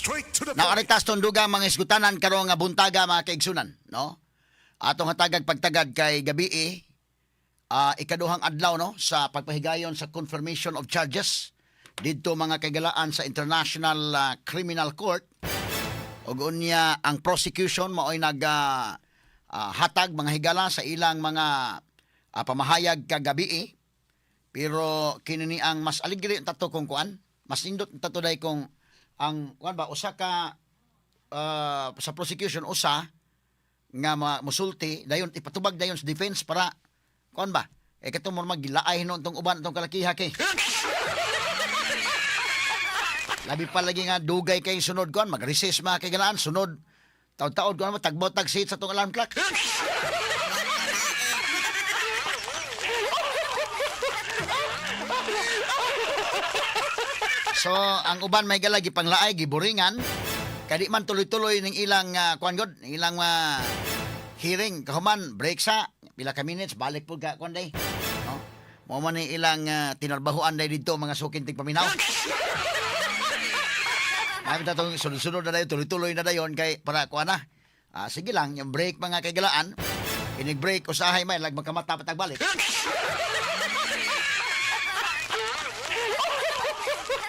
Straight to the Now, point. Aritas tunduga mga isgutanan karong nga buntaga, mga kaigsunan, no? Atong hatagag pagtagad kay gabi ikaduhang adlaw, no, sa pagpahigayon sa confirmation of charges didto, mga kaigalaan, sa International Criminal Court. Ug unya ang prosecution maoy nag hatag, mga higala, sa ilang mga pamahayag kagabi. Pero kini ni ang mas aligre ang tato kung kuan, mas nindot ang tato day kung ang kuan ba, usa ka sa prosecution, usa nga musulti dayon, ipatubag dayon sa defense para kuan ba, eh kato mo magilaay hinuon tong uban tong kalakiha kay labi pa lagi nga dugay kay sunod kuan mag-recess, mga kaigalaan, sunod taod-taod kuan mo tagbotag seat sa tong alarm clock. So ang uban may gala gipanglaay, giboringan kay di man tuloy-tuloy ning ilang kuan god, ning ilang hearing. Kahuman break sa pila ka minutes, balik pud ka kuan day, no? Mao man ni ilang tinarbahuan day didto, mga suking tigpaminaw. Namin tatong sunod-sunod na dayon, tuloy-tuloy na dayon kay para kuan na. Ah, sige lang, yung break, mga kaigalaan, inig break usahay may lag magkamata patag balik.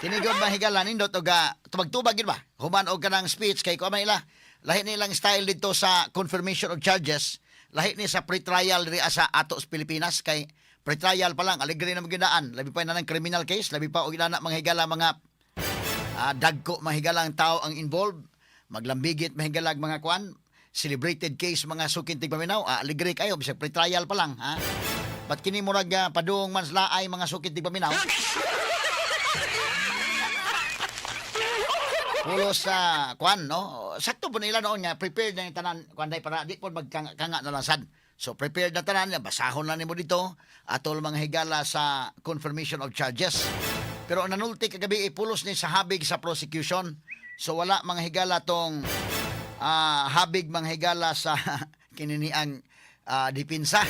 Tinigod mahigala nindot og tubag-tubag gid ba? Human og kanang speech kay kuan man ila. Lahi ni ilang style dito sa confirmation of charges. Lahi ni sa pre-trial diri sa ato sa Pilipinas kay pre-trial pa lang alegre na magindaan. Labi pa na ng criminal case, labi pa og inana, mga higala, mga dagko mahigalang tao ang involved. Maglambigit mahigalag mga kuan, celebrated case, mga suking tigpaminaw, alegre kayo bisag pre-trial pa lang, ha. But kini murag padung man sa laay, mga suking tigpaminaw. Pulos sa kuan, no? Sakto po nila noon nga prepared na yung tanan kuan day para di po magkanga na lang sad. So prepared na tanan, basahon na nimo dito atol, mga higala, sa confirmation of charges. Pero ang nanulti kagabi pulos ni sa habig sa prosecution. So wala, mga higala, tong habig, mga higala, sa kininiang dipinsa.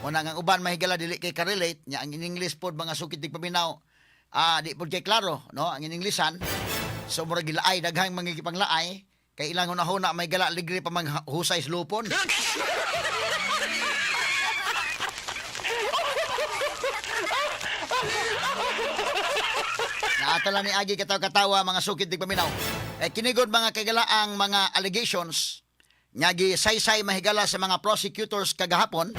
Una nga ang uban, mahigala, dili kay ka-relate nya ang in English pod, mga sukit paminaw, di pod kay klaro, no, ang in Englishan. So murag gilaay, daghang mga gipanglaay kay ilang hunahuna may gala ligre pa manghusay sa lupon. Naatala ni Agi katawa-katawa, mga sukit paminaw. Eh kinigod, mga kagalaang mga allegations nga gisaysay, mahigala, sa mga prosecutors kagahapon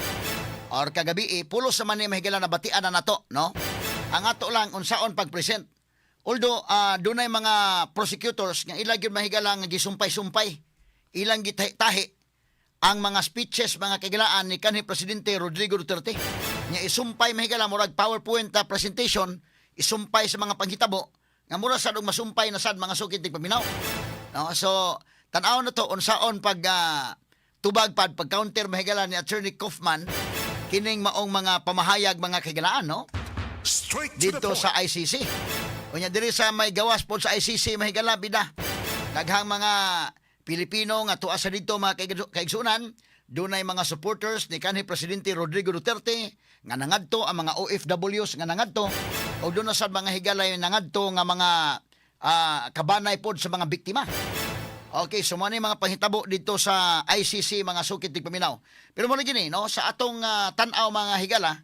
or kagabi, eh, pulos naman ni, mahigala, na batian na nato, no? Ang ato lang unsaon pag-present. Although dunay mga prosecutors nga ilang gyud, mahigala, nga gisumpay-sumpay, ilang gitahi ang mga speeches, mga kagalaan, ni kanhi Presidente Rodrigo Duterte nga isumpay, mahigala, murag PowerPoint presentation, isumpay sa mga panghitabo nga mura sad og masumpay na sad, mga sukit paminaw, no? So tan-aw na to unsaon pag tubag pad pag counter, mahigala, ni Attorney Kaufman kining maong mga pamahayag, mga kagalaan, no? Straight to the Dito point. sa ICC. Unya diri sa may gawas pod sa ICC, mahigala, bida. Daghang mga Pilipino nga tuwa sa dito, mga kaigsunan, dunay mga supporters ni kanhi Presidente Rodrigo Duterte nga nangadto, ang mga OFWs nga nangadto, o doon na sa mga higalay nangadto nga mga kabanay pod sa mga biktima. Okay, so mo ni mga panghitabo dito sa ICC, mga sukit paminaw. Pero mo gini, no, sa atong tan-aw, mga higala,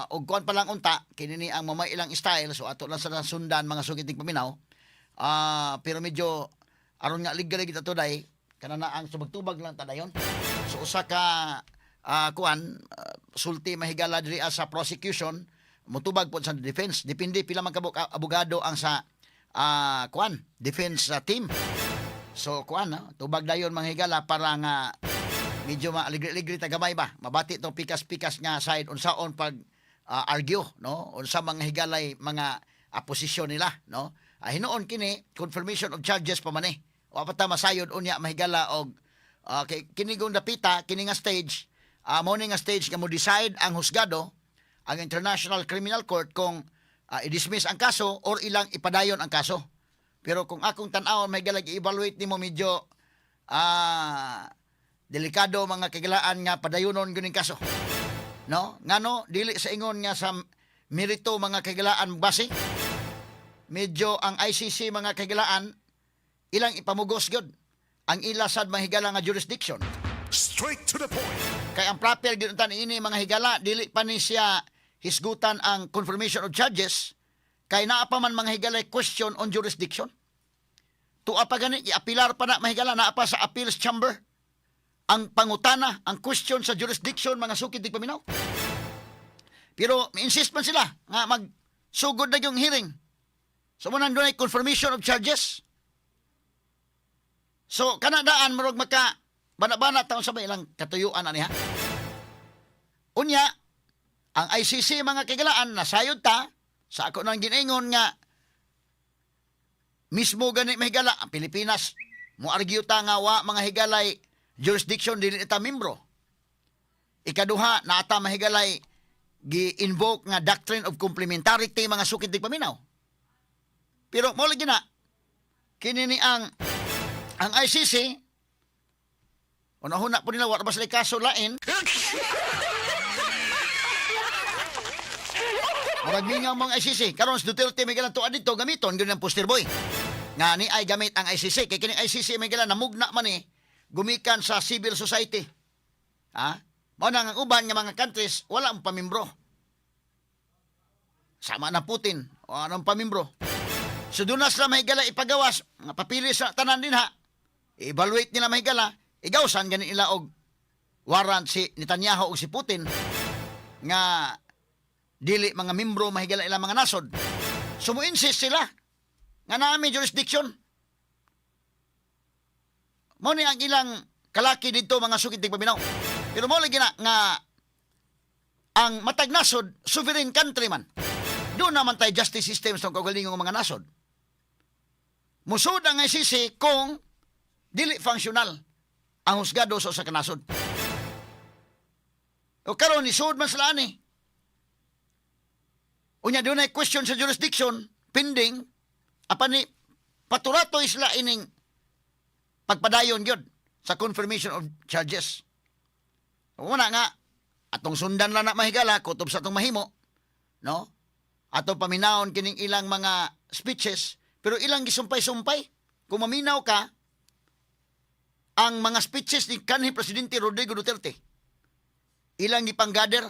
og kuan pa lang unta kini ni ang mamay ilang style, so ato lang sa sundan, mga sukit paminaw. Pero medyo aron nga ligre kita today kana na ang tubag-tubag lang tadayon. So usa ka kuan sulti, mahigala, diri sa prosecution, mutubag pod sa defense, depende pila man kabuk abogado ang sa kuan defense team. So kuan, no, tubag dayon, mga higala, para nga medyo maaligre-ligre ta gamay ba. Mabati tong pikas-pikas nga side unsaon pag argue, no? Unsa, mga higalay, mga posisyon nila, no? Hinuon kini confirmation of charges pa man eh. Wa pa ta masayod unya, mahigala, og kay kini kung dapita kini nga stage, mao ni nga stage nga mo decide ang husgado, ang International Criminal Court, kung i-dismiss ang kaso or ilang ipadayon ang kaso. Pero kung akong tan-awon, may galag i-evaluate nimo, medyo delikado, mga kagilaan, nga padayonon gyud ning kaso. No? Ngano dili sa ingon nga sa merito, mga kagilaan, base. Medyo ang ICC, mga kagilaan, Ilang ipamugos gyud ang ila sad, mga higala, nga jurisdiction. Straight to the point. Kay ang proper gyud unta niini, mga higala, dili pa ni siya hisgutan ang confirmation of charges kay naa pa man, mga higala, question on jurisdiction. Tua pa gani iapilar pa na, mahigala, naa pa sa appeals chamber ang pangutana, ang question sa jurisdiction, mga suki tigpaminaw. Pero insist man sila nga magsugod na yung hearing. So mao nang dunay confirmation of charges. So kana daan murag maka bana-bana taon sa may ilang katuyuan ani ha. Unya, ang ICC, mga kahigalaan, nasayod ta sa ako nang ginaingon nga mismo gani, mahigala, ang Pilipinas mo argue ta nga wa, mga higalay, jurisdiction, dili ta membro. Ikaduha, naa ta, mahigalay, gi-invoke nga doctrine of complementarity, mga suki tigpaminaw. Pero mo lagi na kini ni ang ICC, una-huna po nila wa ba sila kaso lain. Murag mingaw mga ICC. Karon si Duterte may galang tuad dito gamiton gyud ang poster boy. Nga ni ay gamit ang ICC kay kining ICC may galang namugna man ni gumikan sa civil society. Ha? Mao na nga ang uban nga mga countries wala ang pamimbro. Sama na Putin, o anong pamimbro. So doon na sila, mahigala, ipagawas, nga papili sa tanan din ha. I-evaluate nila, mahigala, igawsan gani nila og warrant si Netanyahu o si Putin nga dili mga membro, mahigala, ilang mga nasod. So mo insist sila nga naa mi jurisdiction. Mo ni ang ilang kalaki dito, mga suki tigpaminaw. Pero mo lagi na nga ang matag nasod sovereign country man. Doon naman tayo justice system sa kaugalingong mga nasod. Musud ang ICC kung dili functional ang husgado sa usa ka nasod. O karon isud man sila ani. Unya dunay question sa jurisdiction pending, apan ni paturatoy sila ining pagpadayon gyud sa confirmation of charges. Una nga atong sundan lang na, mahigala, kutob sa atong mahimo, no? Atong paminawon kining ilang mga speeches, pero ilang gisumpay-sumpay. Kung maminaw ka ang mga speeches ni kanhi Presidente Rodrigo Duterte, ilang gipang-gather,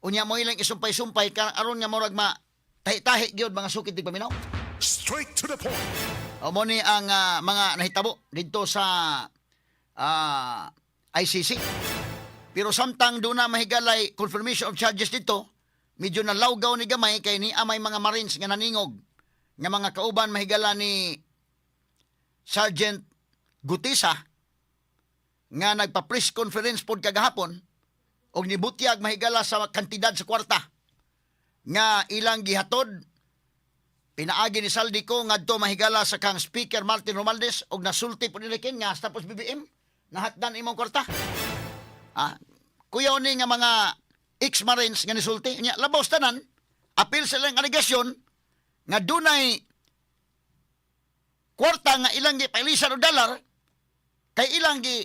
unya mo ilang isumpay-sumpay ka aron nga murag ma tahi-tahi gyud, mga suki tigpaminaw. Straight to the point. O mo ni ang mga nahitabo didto sa ICC. Pero samtang doon na, mahigalay, confirmation of charges dito, medyo nalawgaw ni gamay kay ni may mga Marines nga naningog nga mga kauban, mahigala, ni Sergeant Gutisa nga nagpa-press conference pod kagahapon og nibutyag, mahigala, sa kantidad sa kwarta nga ilang gihatod pinaagi ni Zaldy Co ngadto, mahigala, sa kang Speaker Martin Romualdez og nasulti po nila kin nga tapos BBM nahatdan imong kwarta. Ah, kuyaw ni nga mga ex-Marines nga nisulti nya. Labaw sa tanan, apil sa ilang alegasyon nga dunay kwarta nga ilang gipailisan og dolyar kay ilang gi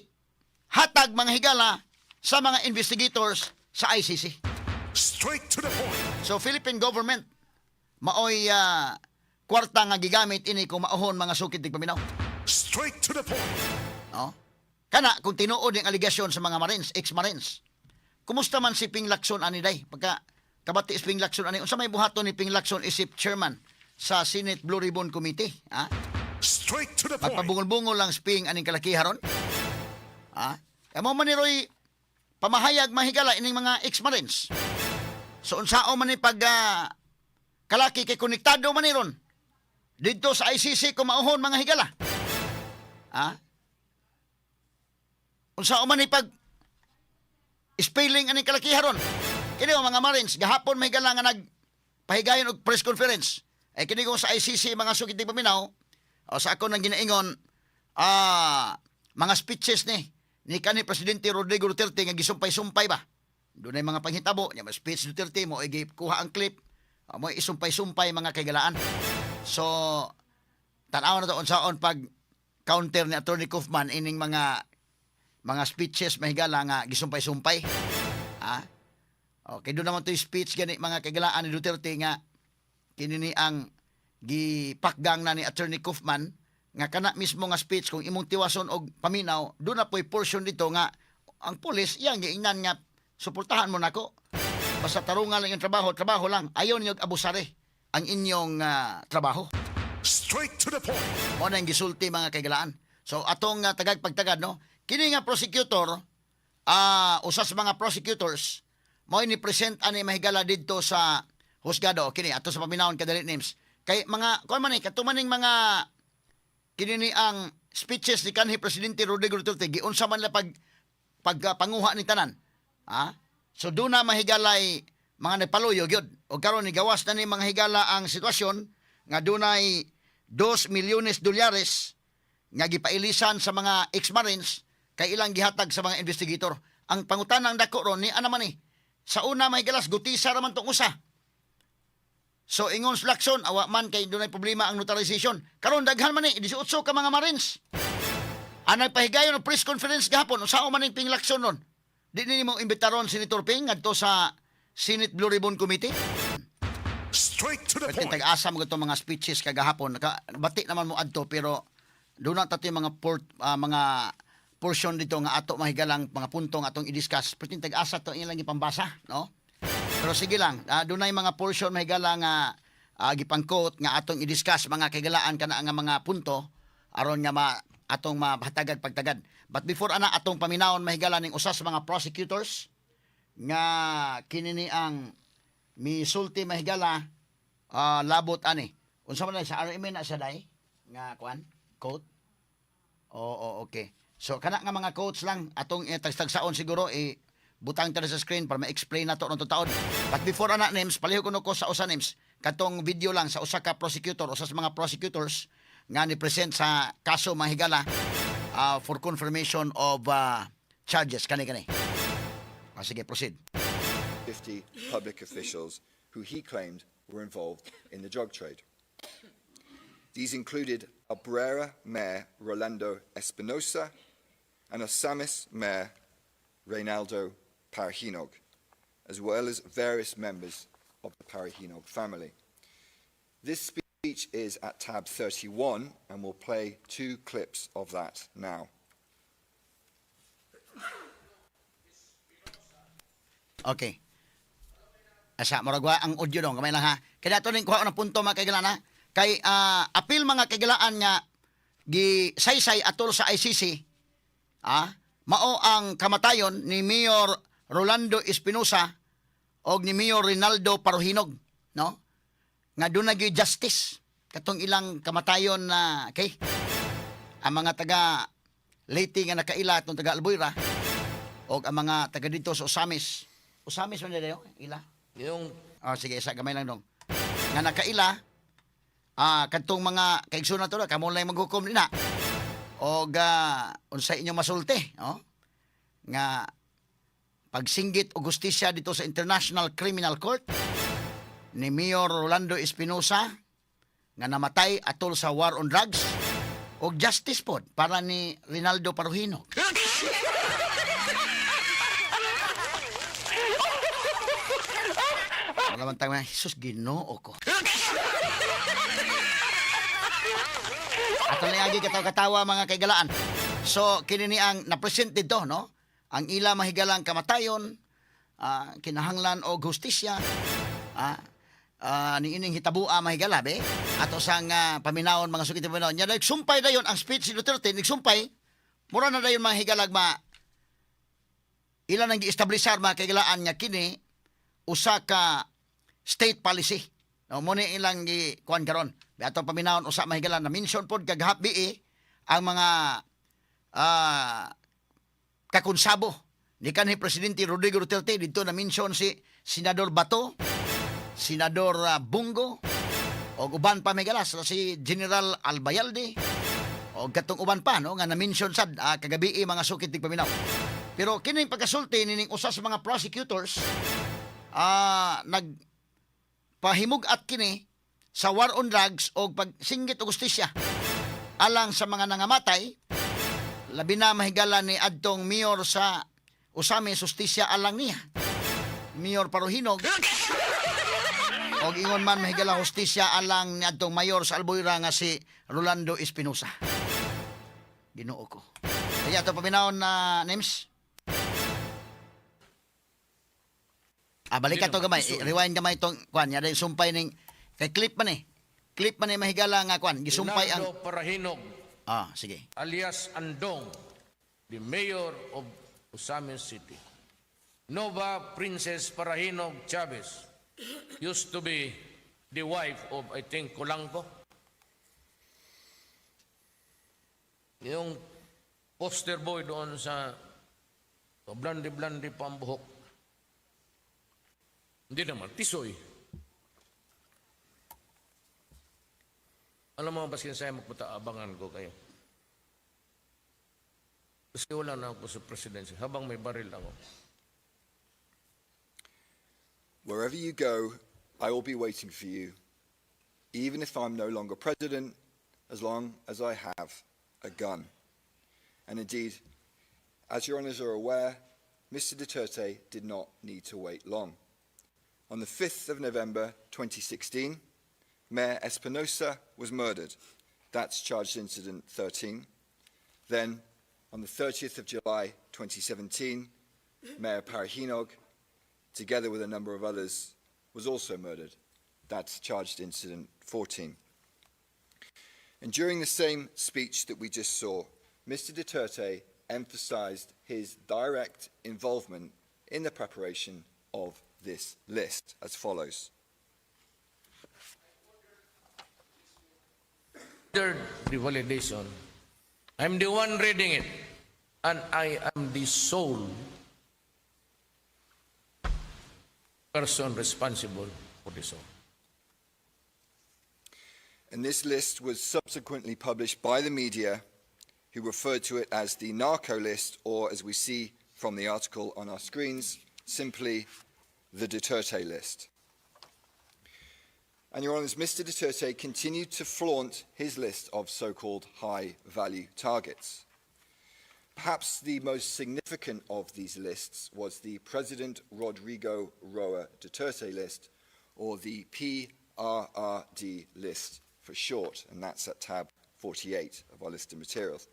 hatag, mga higala, sa mga investigators sa ICC. Straight to the point. So Philippine government maoy kwarta nga gigamit ini kung mauhon, mga suki tigpaminaw. Straight to the point. No? Kana kung tinuod ang alegasyon sa mga Marines, ex-Marines. Kumusta man si Ping Lacson ani day? Pagka kabati si Ping Lacson ani, unsa may buhaton ni Ping Lacson isip chairman sa Senate Blue Ribbon Committee? Ha? Straight to the point. Magpabungol-bungol lang si Ping aning kalakiha ron. Ha? Amo man ni Roy pamahayag, mahigala, ining mga ex-Marines. So unsao man ni pag kalaki kay konektado man ni ron didto sa ICC kung mauhon, mga higala. Ha? Unsao man ni pag spelling aning kalakiha ron. Kini mga Marines gahapon, mahigala, nga nag pahigayon og press conference. Ay kini kung sa ICC, mga suki tigpaminaw, o sa ako nang ginaingon mga speeches ni kanhi Presidente Rodrigo Duterte nga gisumpay-sumpay ba. Doon ay mga panghitabo, nya speech Duterte mo kuha ang clip, mo isumpay-sumpay, mga kaigalaan. So tan-aw na to unsaon pag counter ni Attorney Kaufman ining mga speeches, mahigala, nga gisumpay-sumpay. Ah. Okay, doon naman to yung speech gani, mga kaigalaan, ni Duterte nga kini ni ang gipakgang na ni Attorney Kaufman. Nga kana mismo nga speech, kung imong tiwason og paminaw, doon na po'y portion dito nga ang pulis iyang giingnan nga suportahan mo nako. Basta tarungan lang yung trabaho, trabaho lang. Ayaw ninyo abusare ang inyong trabaho. Straight to the point. Mo na yung gisulti, mga kaigalaan. So atong tagag pagtagad, no. Kini nga prosecutor, usa sa mga prosecutors mao ni present ani, mahigala, didto sa husgado. Kini ato sa paminawon kadali, names. Kay mga kuan man ni kato maning mga kini ni ang speeches ni kanhi Presidente Rodrigo Duterte, giunsa man la pag pag panguha ni tanan. Ha? So doon na, mahigalay, mga nagpaluyo gyud. O karon ni gawas na ni, mga higala, ang sitwasyon nga dunay 2 milyones dolyares nga gipailisan sa mga ex-Marines kay ilang gihatag sa mga investigator. Ang pangutanang dako ron ni ana man ni. Sa una, mahigalas, gutisa ra man tong usa. So ingon sa Lacson, awa man kay dunay problema ang notarization. Karon daghan man ni 18 ka mga Marines. Ang nagpahigayon ng press conference gahapon, unsa man ning Ping Lacson nun? Di ni mo imbitaron Senator Ping ngadto sa Senate Blue Ribbon Committee? Straight to the Pwede point. tag-asa mo itong mga speeches kagahapon. Naka, bati naman mo adto, pero doon na tato yung mga mga portion dito nga ato mahigalang mga punto nga atong i-discuss. Pwede tag-asa to ilang ipambasa, no? Pero sige lang, doon na yung mga portion, mahigala, nga gipangkot nga atong i-discuss, mga kaigalaan, kana nga mga punto aron nga ma atong mahatagag pagtagad. But before ana, atong paminawon, mahigala, ning usa sa mga prosecutors nga kini ni ang misulti, mahigala, labot ani. Unsa man na sa RMN na sa day nga kuan quote? Oo, okay. So kana nga mga quotes lang atong tagtagsaon siguro, eh, butang ta sa screen para ma-explain nato ng taon. But before ana, names, palihog kuno ko sa usa, names, katong video lang sa usa ka prosecutor, usa sa mga prosecutors nga ni present sa kaso, mahigala, for confirmation of charges kani kani. Sige, proceed. 50 public officials who he claimed were involved in the drug trade. These included Abrera Mayor Rolando Espinosa and Ozamis Mayor Reynaldo Parojinog, as well as various members of the Parojinog family. This speech is at tab 31, and we'll play two clips of that now. Okay. Asa, murag wa ang audio dong, gamay lang ha. Kaya ato ning kuha ng punto, mga kaigalaan, ha. Kay apil, mga kaigalaan, nga gi saysay atol sa ICC, mao ang kamatayon ni Mayor Rolando Espinosa og ni Mayor Rinaldo Parojinog, no? Nga doon na justice katong ilang kamatayon na kay ang mga taga Leyte nga nakaila atong taga Albuera og ang mga taga dito sa Ozamis. Ozamis man dayo ila. Yung Ah, sige, isa gamay lang dong. Nga nakaila kadtong mga kaigsoon nato, kamo lang maghukom nina. Og unsay inyong masulti, no? Nga pagsinggit og hustisya dito sa International Criminal Court ni Mayor Rolando Espinosa nga namatay atol sa war on drugs og justice pod para ni Rinaldo Parojinog. Wala man tayong, Jesus, Ginoo ko. Ato lang agi katawa-katawa, mga kaigalaan. So, kini ni ang na-present dito, no? Ang ila mahigalang kamatayon, kinahanglan og hustisya, ni ining hitabua, mahigala, be. Ato sang paminawon, mga sukit paminawon. Nya nagsumpay dayon ang speech ni Duterte, nagsumpay, mura na dayon, mga higalag, ma ila nang gi-establisar, mga kaigalaan, nga kini usa ka state policy. No, mo ni ilang gi kuan karon. Be atong paminawon usa, mahigala, na mention pod kagabi eh, ang mga kakonsabo ni kanhi Presidente Rodrigo Duterte. Dito na mention si Senador Bato, Senador Bong Go og uban pa, mahigala, sa si General Albayalde og katong uban pa, no, nga na-mention sad kagabi eh, mga sukit tig paminaw. Pero kining pagkasulti nining usa sa mga prosecutors, nag pahimug-at kini sa war on drugs o pagsinggit og hustisya alang sa mga nangamatay, labi na, mahigala, ni adtong mayor sa Ozamis, hustisya alang niya, Mayor Parojinog. Og ingon man, mahigala, hustisya alang niadtong mayor sa Albuera nga si Rolando Espinosa. Ginoo ko. Kaya ito paminawon na names. Ah, balik to gamay. Rewind gamay itong kwan. Yada yung sumpay ning kay clip man eh. Clip man eh, mahigala, nga kwan. Gisumpay ang Leonardo Parahinog, Ah, sige. alias Andong, the mayor of Ozamiz City. Nova Princess Parahinog Chavez used to be the wife of, I think, Colanco. Yung poster boy doon sa blandi-blandi pa ang buhok. Hindi naman, tisoy. Alam mo, baskin sa'yo magpunta, abangan ko kayo. Kasi wala na ako sa presidency habang may baril ako. "Wherever you go, I will be waiting for you, even if I'm no longer president, as long as I have a gun." And indeed, as Your Honours are aware, Mr. Duterte did not need to wait long. On the 5th of November 2016, Mayor Espinosa was murdered. That's charged incident 13. Then, on the 30th of July 2017, Mayor Parahinog, together with a number of others, was also murdered. That's charged incident 14. And during the same speech that we just saw, Mr. Duterte emphasized his direct involvement in the preparation of this list as follows. Third, the validation. I'm the one reading it, and I am the sole person responsible for this all. And this list was subsequently published by the media, who referred to it as the narco list, or, as we see from the article on our screens, simply the Duterte list. And, Your Honours, Mr. Duterte continued to flaunt his list of so called high value targets. Perhaps the most significant of these lists was the President Rodrigo Roa Duterte list, or the PRRD list for short, and that's at tab 48 of our list of materials.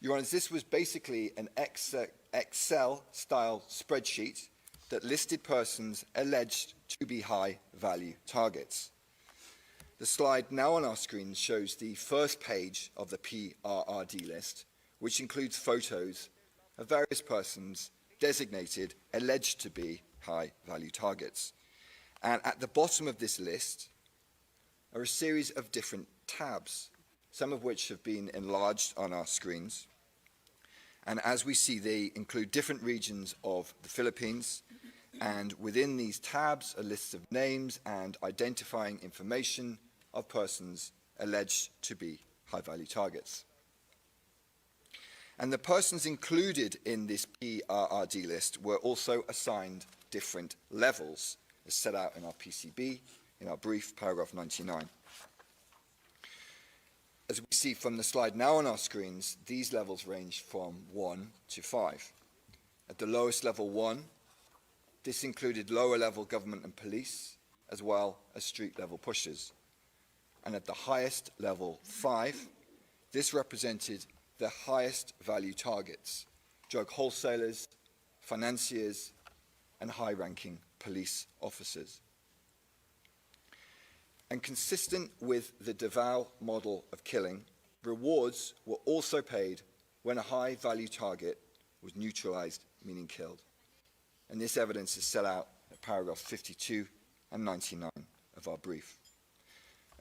Your Honours, this was basically an Excel style spreadsheet that listed persons alleged to be high value targets. The slide now on our screen shows the first page of the PRRD list, which includes photos of various persons designated, alleged to be high value targets. And at the bottom of this list are a series of different tabs, some of which have been enlarged on our screens. And as we see, they include different regions of the Philippines. And within these tabs are lists of names and identifying information of persons alleged to be high value targets. And the persons included in this PRRD list were also assigned different levels, as set out in our PCB, in our brief, paragraph 99. As we see from the slide now on our screens, these levels range from 1 to 5. At the lowest level, 1, this included lower level government and police, as well as street level pushers. And at the highest level, 5, this represented the highest value targets: drug wholesalers, financiers, and high ranking police officers. And consistent with the Davao model of killing, rewards were also paid when a high value target was neutralized, meaning killed. And this evidence is set out at paragraphs 52 and 99 of our brief.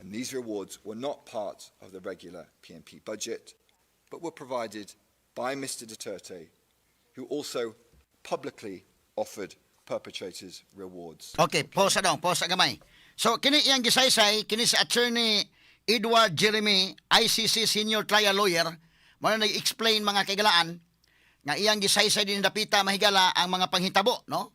And these rewards were not part of the regular PNP budget, but were provided by Mr. Duterte, who also publicly offered perpetrators rewards. Okay, pause dong, pause gamay. So kini iyang gisaysay kini si Attorney Edward Jeremy, ICC Senior Trial Lawyer, mo na nag-explain, mga kaigalaan, nga iyang gisaysay din dapita, mahigala, ang mga panghitabo, no?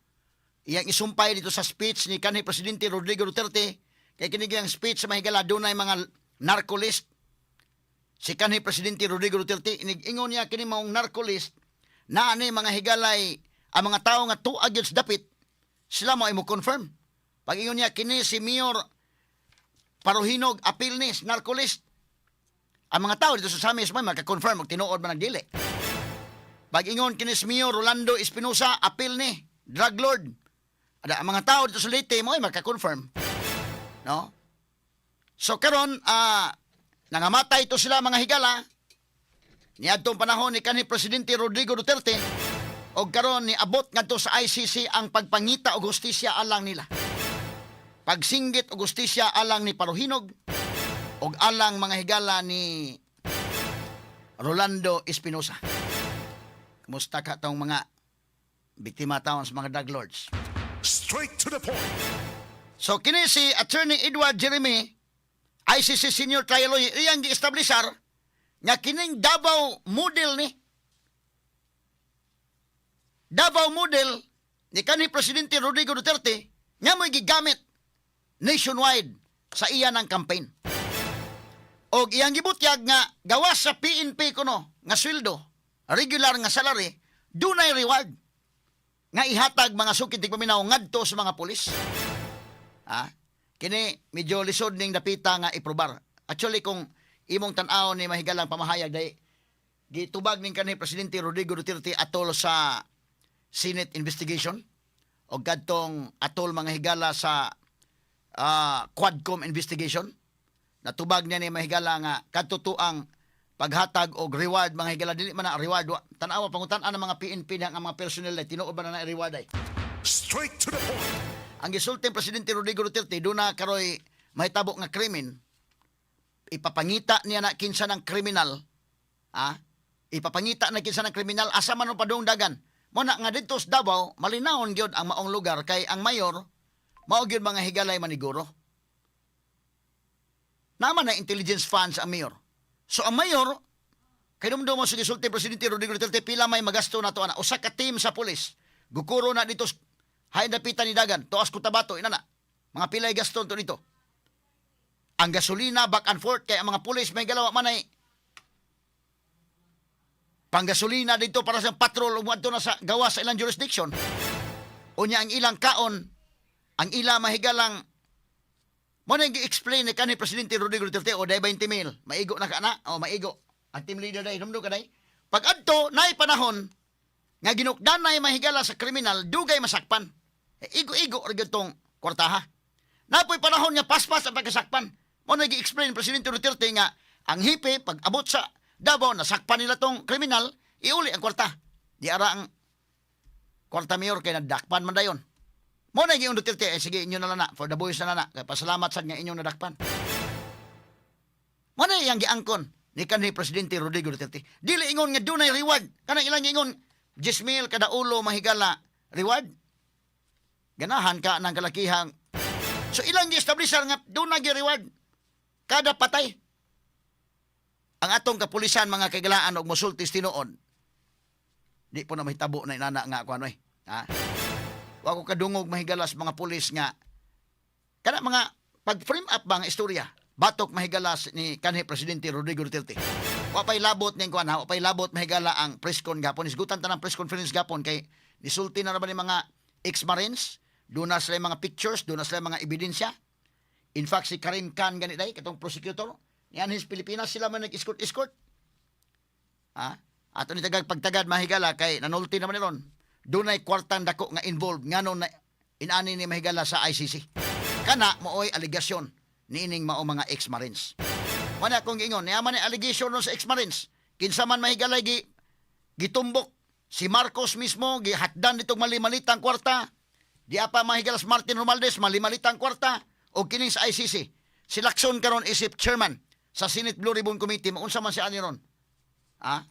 Iyang isumpay dito sa speech ni kanhi Presidente Rodrigo Duterte kay kini ang speech sa, mahigala, dunay mga narco list si kanhi Presidente Rodrigo Duterte. Inig-ingon niya kini maong narco list na ani, mga higalay, ang mga tawo nga tuag gyud sa dapit sila mo ay mo confirm. Pag ingon niya kini si Mayor Parohinog, apil ni narcolist. Ang mga tao dito sa Ozamiz may maka-confirm og tinuod man ang dili. Pag ingon kini si Mayor Rolando Espinosa, apil ni drug lord. Ada ang mga tao dito sa Leyte mo ay maka-confirm. No? So karon nangamatay ito sila, mga higala, niadtong panahon ni kanhi Presidente Rodrigo Duterte og karon ni abot ngadto sa ICC ang pagpangita og hustisya alang nila. Pagsinggit og hustisya alang ni Parohinog og alang, mga higala, ni Rolando Espinosa. Kumusta ka tong mga biktima taon sa mga drug lords? Straight to the point. So kini si Attorney Edward Jeremy, ICC Senior Trial Lawyer, iyang gi-establisar nga kining Davao model ni Davao model ni kanhi Presidente Rodrigo Duterte nga mo'y gigamit nationwide sa iya ng campaign. Og iyang gibutyag nga gawas sa PNP kuno nga sweldo, regular nga salary, dunay reward nga ihatag, mga sukid tigpaminaw, ngadto sa mga pulis. Ha? Kini medyo lisod ning dapita nga iprobar. Actually, kung imong tan-awon ni mahigalang pamahayag dai gitubag ning kanhi Presidente Rodrigo Duterte atol sa Senate investigation o kadtong atol, mga higala, sa Quadcom investigation. Natubag niya ni mahigala nga kadto ang paghatag og reward, mga higala, dili man na reward. Tan-awa, pangutan-an ang mga PNP na ang mga personnel ay tinuod ba na na reward ay. Straight to the point. Ang gisulti ni Presidente Rodrigo Duterte, doon na karoy mahitabo nga krimen, ipapangita niya na kinsa ng kriminal, ah, ipapangita na kinsa ng kriminal asa man ang padung dagan. Mo na nga didto sa Davao, malinawon gyud ang maong lugar kay ang mayor mao gyud, mga higalay, maniguro. Naman na intelligence funds ang mayor. So ang mayor kay mo sa gisulti Presidente Rodrigo Duterte, pila may magasto nato ana usa ka team sa pulis. Gukuro na dito hain dapitan ni dagan, tuas Cotabato inana. Mga pilay gasto to dito. Ang gasolina back and forth kay ang mga pulis may galawa man ay panggasolina dito para sa patrol ug moadto na sa gawas sa ilang jurisdiction. Unya ang ilang kaon, ang ila mahigalang mo na gi-explain ni kanhi Presidente Rodrigo Duterte o day 20 mil. Maigo na ka na o maigo. Ang team leader day humdo ka day. Pag adto naay panahon nga ginukdan na mahigala sa kriminal, dugay masakpan. Eh, igo-igo ra gyud tong kwartaha. Napoy panahon nga paspas ang pagkasakpan. Mo na gi-explain Presidente Duterte nga ang hepe pag abot sa Davao, nasakpan nila tong kriminal, iuli ang kwarta. Di ara ang kwarta, mayor, kay nadakpan man dayon. Mo na giingon Duterte, eh, sige, inyo na lang na, for the boys na lang na, kay pasalamat sad nga inyong nadakpan. Mo na iyang giangkon ni kanhi Presidente Rodrigo Duterte. Dili ingon nga dunay reward. Kanang ilang giingon 10 mil kada ulo, mahigala, reward. Ganahan ka ng kalakihang. So ilang gi-establisher nga dunay gi reward kada patay. Ang atong kapulisan, mga kaigalaan, og mosulti tinuod. Di po na mahitabo na inana nga kuan oy. Ha? Wa ko kadungog, mahigala, sa mga pulis nga kana mga pag-frame up ba nga istorya batok, mahigala, ni kanhi Presidente Rodrigo Duterte. Wa pay labot ning kuan ha, wa pay labot, mahigala, ang press con gapon. Isgutan tanang press conference gapon kay nisulti na ra ba ni mga ex-marines, doon na sila mga pictures, doon na sila mga ebidensya. In fact, si Karim Khan gani day, katong prosecutor, niyan his Pilipinas sila man nag-escort-escort. Ha? Ato ni tagag pagtagad, mahigala, kay nanulti naman ni ron. Dunay kwartang dako nga involved ngano na inani ni, mahigala, sa ICC. Kana mooy alegasyon niining mao mga ex-marines. Wala akong giingon, niya man ni allegation ron sa ex-marines. Kinsa man, mahigala, gi gitumbok si Marcos mismo gihatdan ditong mali-malitang kwarta. Di apa, mahigala, si Martin Romualdez mali-malitang kwarta o kining sa ICC. Si Lacson karon isip chairman sa Senate Blue Ribbon Committee, maunsa man siya ani ron? Ha?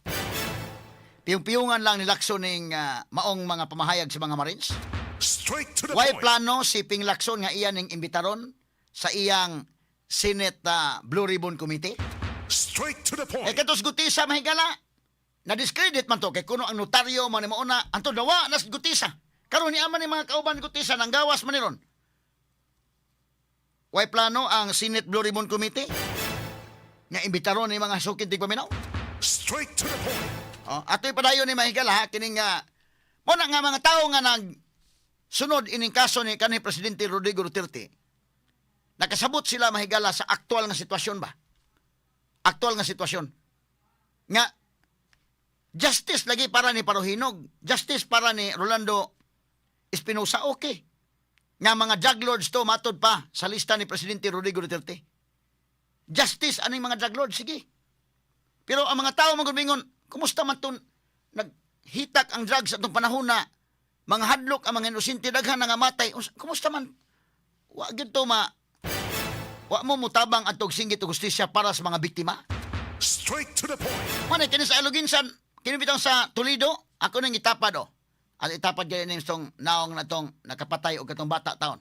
Piyong-piyungan lang ni Lacson ning maong mga pamahayag sa mga Marines. Straight to the Why point. plano si Ping Lacson nga iya ning imbitaron sa iyang Senate Blue Ribbon Committee? Straight to the point. Eh katos Guteza, mahigala. Na discredit man to kay kuno ang notaryo man ni mauna anto dawa nas Guteza. Karon ni ama ni mga kauban ni Guteza nang gawas man ni ron. Why plano ang Senate Blue Ribbon Committee nga imbitaron ni mga sukid tigpaminaw? Straight to the point. Oh, ato'y padayon ni mahigala ha, kining nga mo na nga mga tao nga nag Sunod ining kaso ni kanhi Presidente Rodrigo Duterte, nakasabot sila, mahigala, sa aktual nga sitwasyon ba? Aktual nga sitwasyon. Nga justice lagi para ni Parohinog, justice para ni Rolando Espinosa, okay. Nga mga drug lords to matod pa sa lista ni Presidente Rodrigo Duterte. Justice aning mga drug lords, sige. Pero ang mga tao magulmingon, kumusta man to naghitak ang drugs atong panahon na mga hadlok ang mga inosente, daghan nga matay? Kumusta man? Wa gyud to ma wa mo mutabang atog singgit og hustisya para sa mga biktima. Straight to the point. Muna kini sa Aloginsan, kini bitong sa Toledo, ako nang itapad oh. At itapad gani ning tong naong na tong nakapatay og katong bata taon.